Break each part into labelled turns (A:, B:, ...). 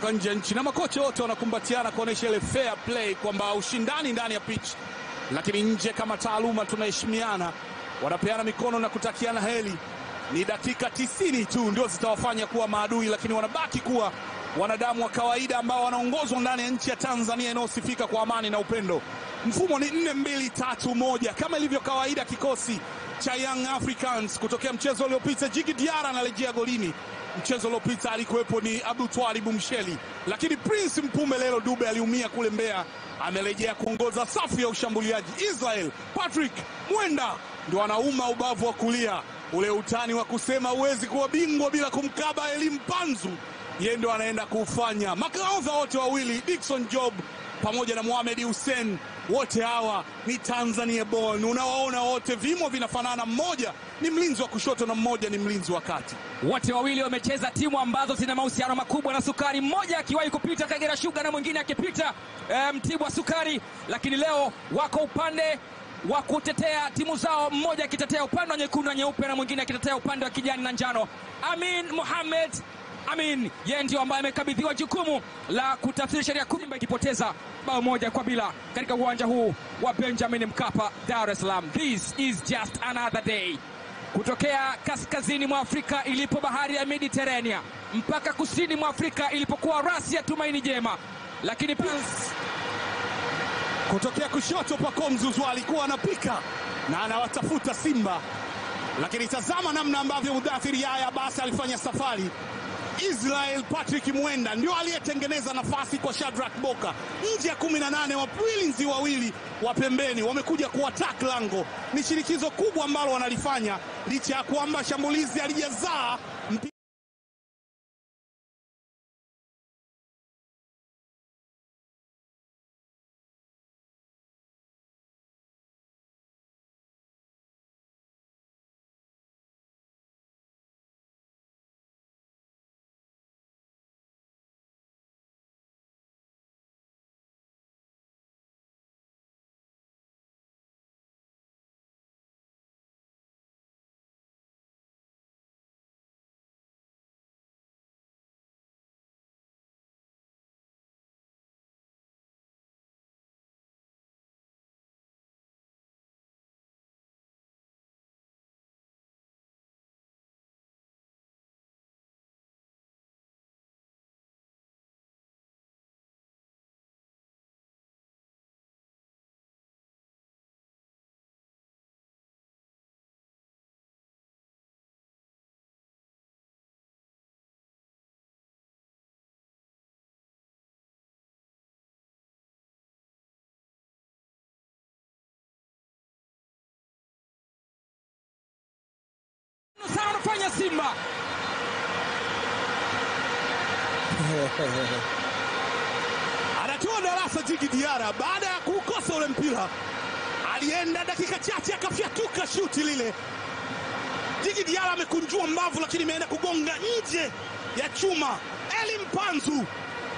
A: kutoka nje ya nchi, na makocha wote wanakumbatiana kuonesha ile fair play kwamba ushindani ndani ya pitch, lakini nje kama taaluma tunaheshimiana. Wanapeana mikono na kutakiana heri. Ni dakika 90 tu ndio zitawafanya kuwa maadui, lakini wanabaki kuwa wanadamu wa kawaida ambao wanaongozwa ndani ya nchi ya Tanzania inayosifika kwa amani na upendo. Mfumo ni 4-2-3-1 kama ilivyo kawaida. Kikosi cha Young Africans kutokea mchezo uliopita, Djigui Diarra anarejea golini. Mchezo uliopita alikuwepo ni Abdul Twalib Msheli, lakini Prince Mpumelelo Dube aliumia kule Mbeya, amerejea kuongoza safu ya ushambuliaji. Israel Patrick Mwenda ndio anauma ubavu wa kulia, ule utani wa kusema huwezi kuwa bingwa bila kumkaba Elim Panzu, yeye ndio anaenda kuufanya. Makaodha wote wawili, Dickson Job pamoja na Mohamed Hussein, wote hawa ni Tanzania born. Unawaona wote vimo vinafanana, mmoja ni mlinzi wa kushoto na mmoja ni mlinzi wa kati.
B: Wote wawili wamecheza timu ambazo zina mahusiano makubwa na Sukari, mmoja akiwahi kupita Kagera Sugar na mwingine akipita Mtibwa Sukari, lakini leo wako upande wa kutetea timu zao, mmoja akitetea upande wa nyekundu na nyeupe na mwingine akitetea upande wa kijani na njano. Amin Mohamed Amin, yeye ndio ambaye amekabidhiwa jukumu la kutafsiri sheria 10, ikipoteza bao 1-0 katika uwanja huu wa Benjamin Mkapa, Dar es Salaam. This is just another day. Kutokea kaskazini mwa Afrika ilipo bahari ya Mediterania mpaka kusini mwa Afrika ilipokuwa rasi ya Tumaini Jema. Lakini
A: kutokea kushoto Pacome Zouzoua alikuwa anapika na anawatafuta Simba, lakini tazama namna ambavyo Mudathir Yahya Abbas alifanya safari. Israel Patrick Mwenda ndio aliyetengeneza nafasi kwa Shadrack Boka nje ya 18. Walinzi wawili wa pembeni wamekuja kuattack lango. Ni shinikizo kubwa ambalo wanalifanya licha ya kwamba shambulizi halijazaa.
B: Sana wanafanya Simba.
A: Anatoa darasa Djigui Diarra baada ya kukosa ule mpira. Alienda dakika chache akafyatuka shuti lile. Djigui Diarra amekunjua mbavu lakini imeenda kugonga nje ya chuma. Elim Panzu,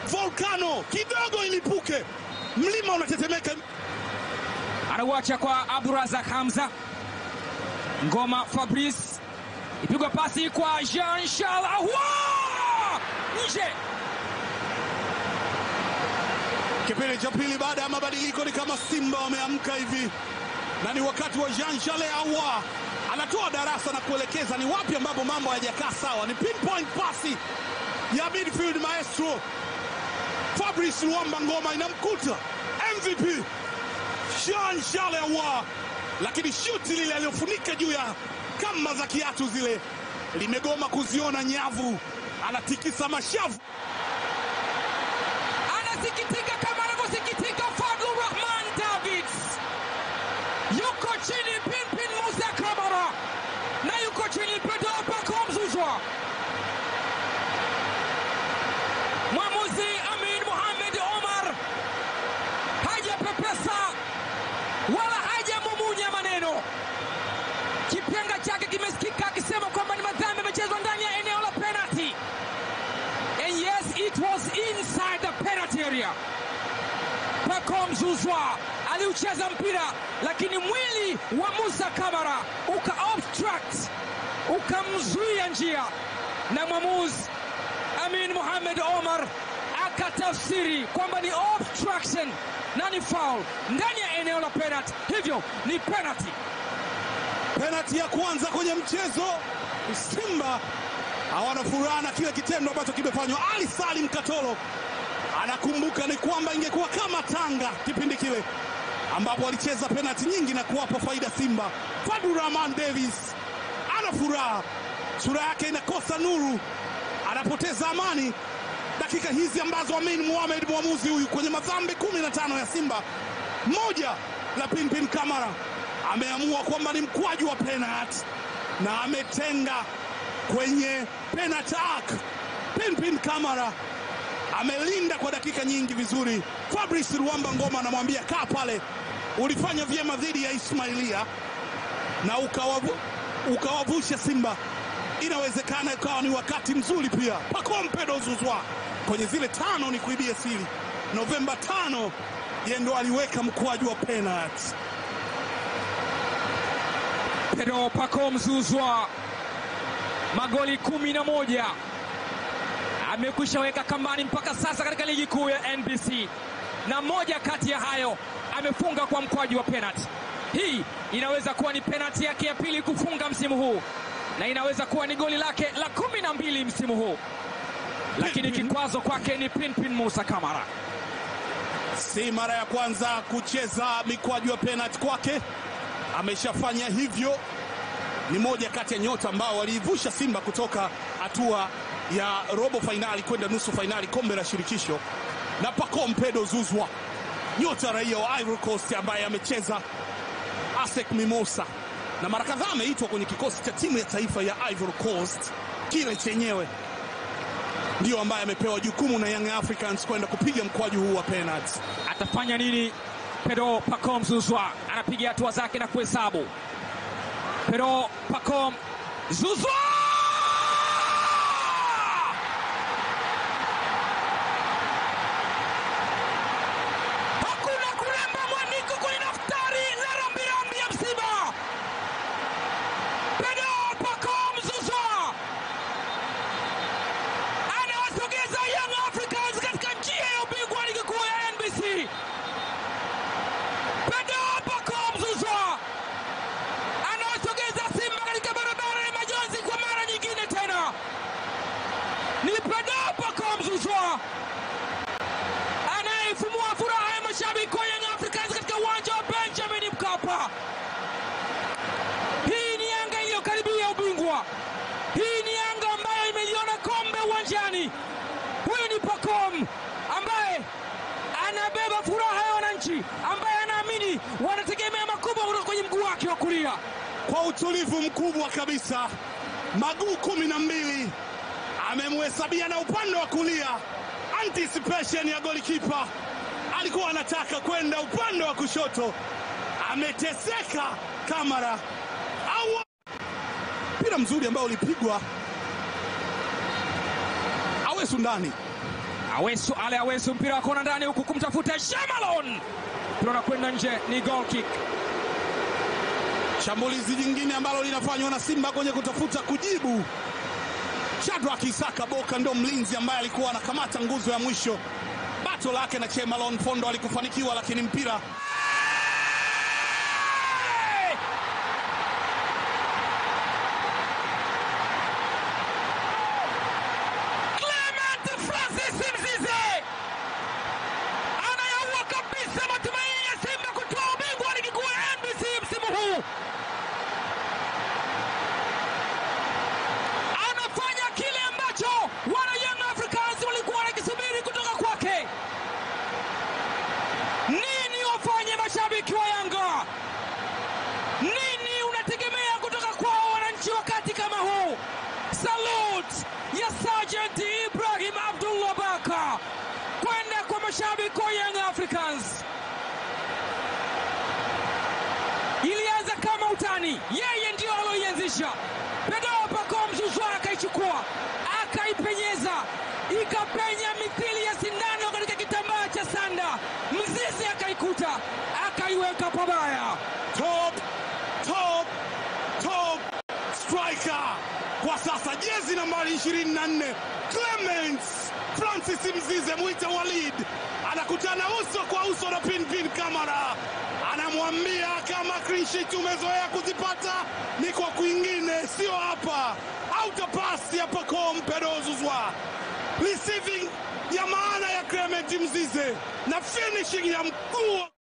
A: volcano kidogo ilipuke, mlima unatetemeka.
B: Anauacha kwa Abdurazak Hamza. Ngoma Fabrice, ipigwa pasi kwa Jean Charles Ahoua, nje.
A: Kipindi cha pili baada ya mabadiliko ni kama Simba wameamka hivi, na ni wakati wa Jean Charles Ahoua anatoa darasa na kuelekeza ni wapi ambapo mambo hayajakaa sawa. Ni pinpoint pasi ya midfield maestro Fabrice Luamba Ngoma inamkuta MVP Jean Charles Ahoua, lakini shuti lile aliyofunika juu ya kamba za kiatu zile limegoma kuziona nyavu. Anatikisa mashavu,
B: anasikitika kama anavyosikitika Fadlu Rahman Davids. Yuko chini Pinpin Musa Kamara na yuko chini Pedro Pacome Zouzoua. Mwamuzi Amin Mohamed Omar hajapepesa wala hajamumunya maneno. Kipenga chake kimesikika akisema kwamba ni madhambi yamechezwa ndani ya eneo la penalty. And yes, it was inside the penalty area. Pacome Zouzoua aliucheza mpira, lakini mwili wa Musa Kamara uka obstruct, ukamzuia njia, na mwamuzi Amin Mohamed Omar Akatafsiri kwamba ni obstruction na ni foul ndani ya eneo la penalty, hivyo ni penalty.
A: Penalty ya kwanza kwenye mchezo. Simba hawana furaha na kile kitendo ambacho kimefanywa. Ali Salim Katolo anakumbuka ni kwamba ingekuwa kama Tanga kipindi kile ambapo alicheza penalty nyingi na kuwapa faida Simba. Fadlu Rahman Davis ana furaha, sura yake inakosa nuru, anapoteza amani dakika hizi ambazo Amin Mohamed mwamuzi huyu kwenye madhambi 15 ya Simba, moja la Pinpin Kamara, ameamua kwamba ni mkwaju wa penalty na ametenga kwenye penalty arc. Pinpin Kamara amelinda kwa dakika nyingi vizuri. Fabrice Ruamba Ngoma anamwambia kaa pale, ulifanya vyema dhidi ya Ismailia na ukawavusha Simba. Inawezekana ikawa ni wakati mzuri pia. Pacome Pedro Zouzoua kwenye zile 5, ni kuibia siri, Novemba 5 yeye ndo aliweka mkwaju wa penalty.
B: Pedro Pacome Zouzoua magoli 11 amekwisha weka kambani mpaka sasa katika ligi kuu ya NBC, na moja kati ya hayo amefunga kwa mkwaju wa penalty. Hii inaweza kuwa ni penalty yake ya pili kufunga msimu huu na inaweza kuwa ni goli lake la 12 msimu huu, lakini kikwazo kwake ni Pinpin Musa Kamara.
A: Si mara ya kwanza kucheza mikwaju ya penalty kwake, ameshafanya hivyo. Ni moja kati ya nyota ambao waliivusha Simba kutoka hatua ya robo fainali kwenda nusu fainali kombe la shirikisho. Na Pacome Pedro Zouzoua, nyota raia wa Ivory Coast ambaye amecheza ASEC Mimosa na mara kadhaa ameitwa kwenye kikosi cha timu ya taifa ya Ivory Coast, kile chenyewe ndio ambaye amepewa jukumu na Young Africans kwenda kupiga mkwaju huu wa penalty.
B: Atafanya nini Pedro Pacome Zouzoua? Anapiga hatua zake na kuhesabu. Pedro Pacome Zouzoua! Hakuna kulemba mwandiko kwenye daftari la rambirambi ya msiba. Pedro Pacome Zouzoua anawasogeza Young Africans katika njia ya ubingwa ligi kuu ya NBC. Pedro Pacome Zouzoua anawasogeza Simba katika barabara ya majonzi kwa mara nyingine tena. Ni Pedro Pacome Zouzoua anayefumua furaha ya mashabiki wa Young Africans katika uwanja wa Benjamin Mkapa. Hii ni Yanga iliyokaribia ubingwa. Hii ni Yanga ambayo imeliona kombe uwanjani. Huyu ni Pacome ambaye anabeba furaha ya wananchi, ambaye anaamini wanategemea makubwa kutoka kwenye mguu wake wa kulia.
A: Kwa utulivu mkubwa kabisa, maguu 12 amemhesabia na upande wa kulia. Anticipation ya golikipa, alikuwa anataka kwenda upande wa kushoto, ameteseka Kamara. Au mpira mzuri ambao ulipigwa Awesu ndani.
B: Awesu, ale Awesu, mpira wa kona ndani huku kumtafuta Shemalon, mpira unakwenda nje, ni goal kick.
A: Shambulizi jingine ambalo linafanywa na Simba kwenye kutafuta kujibu. Shadrack Isaka Boka ndo mlinzi ambaye alikuwa anakamata nguzo ya mwisho. Bato lake na Chemalon Fondo alikufanikiwa, lakini mpira
B: Clement Francis Mzize anayaua kabisa matumaini ya Simba kutoa ubingwa wa ligi kuu ya NBC msimu huu. Anafanya kile ambacho wana Young Africans walikuwa wanakisubiri kutoka kwake. Nini wafanye mashabiki wa Yanga? Nini unategemea kutoka kwao wananchi wakati kama huu? Salute ya Sergeant Ibrahim Abdullah Baka kwenda kwa mashabiki wa Young Africans. Ilianza kama utani, yeye ndio aloianzisha. Pedro Pacome Zouzoua akaichukua, akaipenyeza, ikapenya mithili ya sindano katika kitambaa cha sanda. Mzize akaikuta, akaiweka pabaya.
A: Top, top, top striker kwa sasa, jezi nambari 24 Clemens Francis Mzize, mwite Walid, anakutana uso kwa uso na Pinpin Kamara, anamwambia kama clean sheet umezoea kuzipata ni kwa kwingine, sio hapa. Auta pasi ya Pacome Pedro Zouzoua, receiving ya maana ya Clement Mzize na finishing ya mkuu.